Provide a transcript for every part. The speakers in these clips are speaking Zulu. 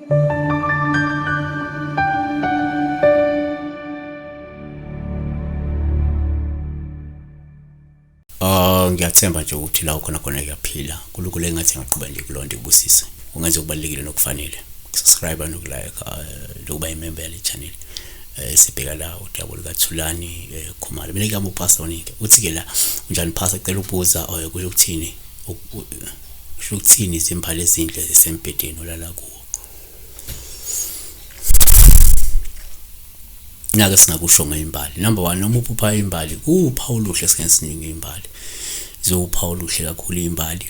Ah ngiyathemba nje ukuthi la ukhona khona kuyaphila. uNkulunkulu engathi engaqhubeka nje kulonto ikubusise. Ungenza okubalulekile nokufanele. Subscribe nokulike nokuba imember yale channel. Sibheka la udaba lukaThulani Khumalo. Mina ngiyama uPastor Onike. Uthi ke la unjani Pastor cela ukubuza kusho ukuthini kusho ukuthini izimbali ezinhle zisembhedeni olala kuwo. Nake singakusho ngeimbali. Number 1 noma uphupha imbali kuwuphawu oluhle esikhathini esiningi imbali. Ziwuphawu oluhle kakhulu imbali.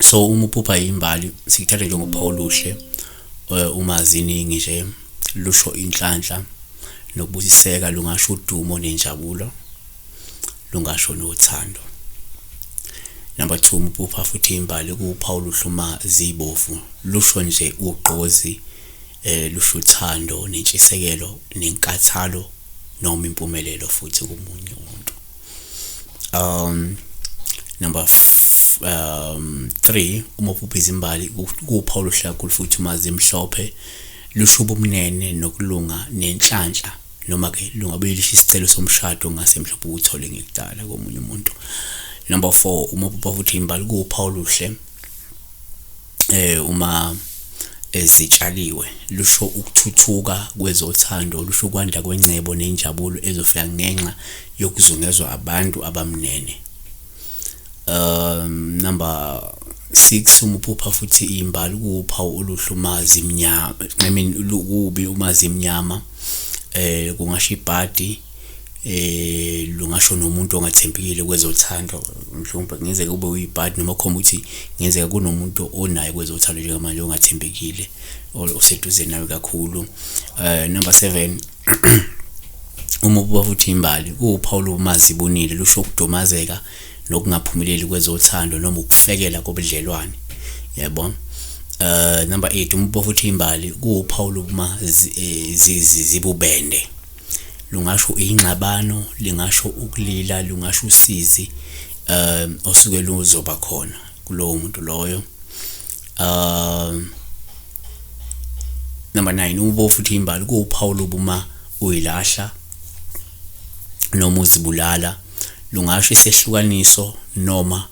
So uma uphupha imbali sikuthatha njengophawu oluhle uma ziningi nje lusho inhlanhla nokubusiseka lungasho udumo nenjabulo lungasho nothando. Number 2 uma uphupha futhi imbali kuwuphawu oluhle uma zibovu lusho nje ugqozi lusho uthando nentshisekelo nenkathalo noma impumelelo futhi komunye umuntu. Number 3 uma uphupha izimbali kuwuphawu oluhle kakhulu futhi uma zimhlophe lusho ubumnene nokulunga nenhlanhla noma ke lungabuye lisho isicelo somshado ongase mhlawumbe uwuthole ngekudala komunye umuntu. Number 4 uma uphupha futhi imbali kuwuphawu oluhle uma zitshaliwe lusho ukuthuthuka kwezothando lusho ukwanda kwengcebo nenjabulo ezofika ngenxa yokuzungezwa abantu abamnene. Number 6 uma uphupha futhi imbali kuwuphawu oluhle uma zimnyama I mean kubi uma zimnyama kungasho ibhadi lungasho nomuntu ongathembekile kwezothando mhlawumbe kungenzeka kube uyibhadi noma khomba ukuthi kungenzeka kunomuntu onaye kwezothando njengamanje ongathembekile oseduze nawe kakhulu. Number 7 uma ubuka futhi imbali kuwuphawu lomazibonile lusho ukudumazeka nokungaphumeleli kwezothando noma ukufekela kobudlelwane yabo. Number 8 uma ubuka futhi imbali kuwuphawu lokuma zibubende lungasho ingxabano lingasho ukulila lungasho usizi osuke luzoba khona kulowo muntu loyo. Number 9 ubo futhi imbali kuwuphawu lobuma uyilahla noma uzibulala lungasho isehlukaniso noma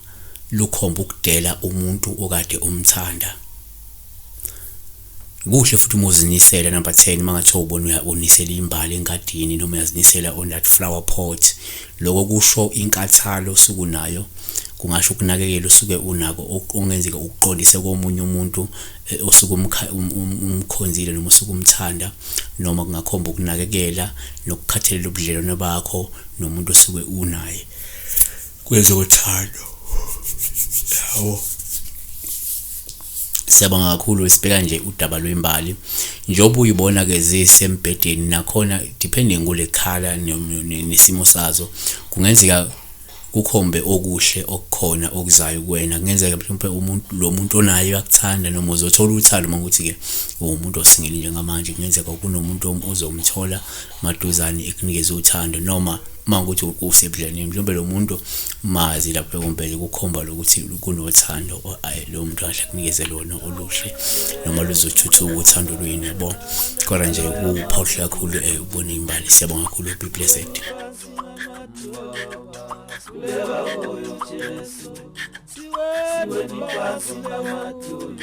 lukhomba ukudela umuntu okade umthanda. Kuhle futhi uma uzinisela number 10 uma ngathiwa ubona unisela imbali engadini noma uyazinisela on that flower pot lokho kusho inkathalo osuke unayo kungasho ukunakekela osuke unako okungenzeka ukuqondise komunye umuntu osuke umkhonzile noma osuke umthanda noma kungakhomba ukunakekela nokukhathalela ubudlelwano bakho nomuntu osuke unaye kwezothando yabo. Siyabonga kakhulu sibheka nje udaba lwembali njengoba uyibona ke zisembhedeni nakhona depending kule colour nesimo sazo kungenzeka kukhombe okuhle okukhona okuzayo kuwena kungenzeka mhlawumbe umuntu lo muntu onaye uyakuthanda noma uzothola uthando uma ukuthi ke uwumuntu osingile njengamanje kungenzeka kunomuntu ozomthola maduzane ekunikeze uthando noma uma ukuthi usebudlelwaneni mhlawumbe lo muntu mazi lapho ekumbele kukhomba lokuthi kunothando lo muntu kahle akunikeze lona oluhle noma luzothuthuka uthando lwenu yabo. Kodwa nje kuphawuhle kakhulu ubona imbali. Siyabonga kakhulu, be blessed. Siweni phansi namadolo.